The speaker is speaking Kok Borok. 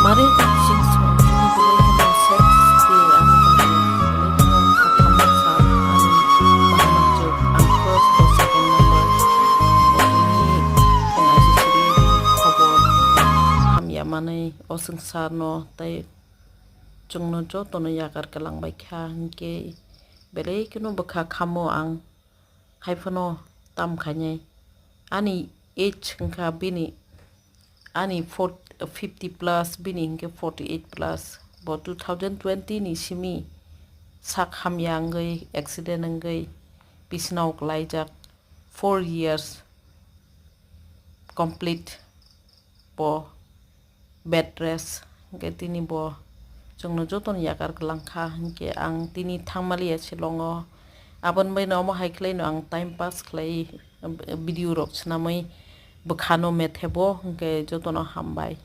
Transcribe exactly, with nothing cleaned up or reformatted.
Mare sing song chini belai kheno sex day ani bagwi belai kheno kha tamo sal ani bahanok chuk ang first bo second number bo tini tong aji siri khobor hamya manwi o swngcharno tei chwngno jotono yakar kwlangbai kha hinkhe belai kheno bwkha khamo ang. Haiphano tam khainai. Ani age wngkha bini, ani fort-, fifty plus, bini hinkhe forty eight plus. Bo two thousand twenty ni simi sak hamya wngwi accident wngwi bisinao kwlaijak. Four years complete bo bed rest, hinkhe tini bo chwngno jotono yakar kwlangkha, hinkhe ang tini thangmaliya Shillong o. Aboni baino omo hai khwlaino ang time pass khlai, video rok swnamwi bwkhano methebo, hinkhe jotono hambai.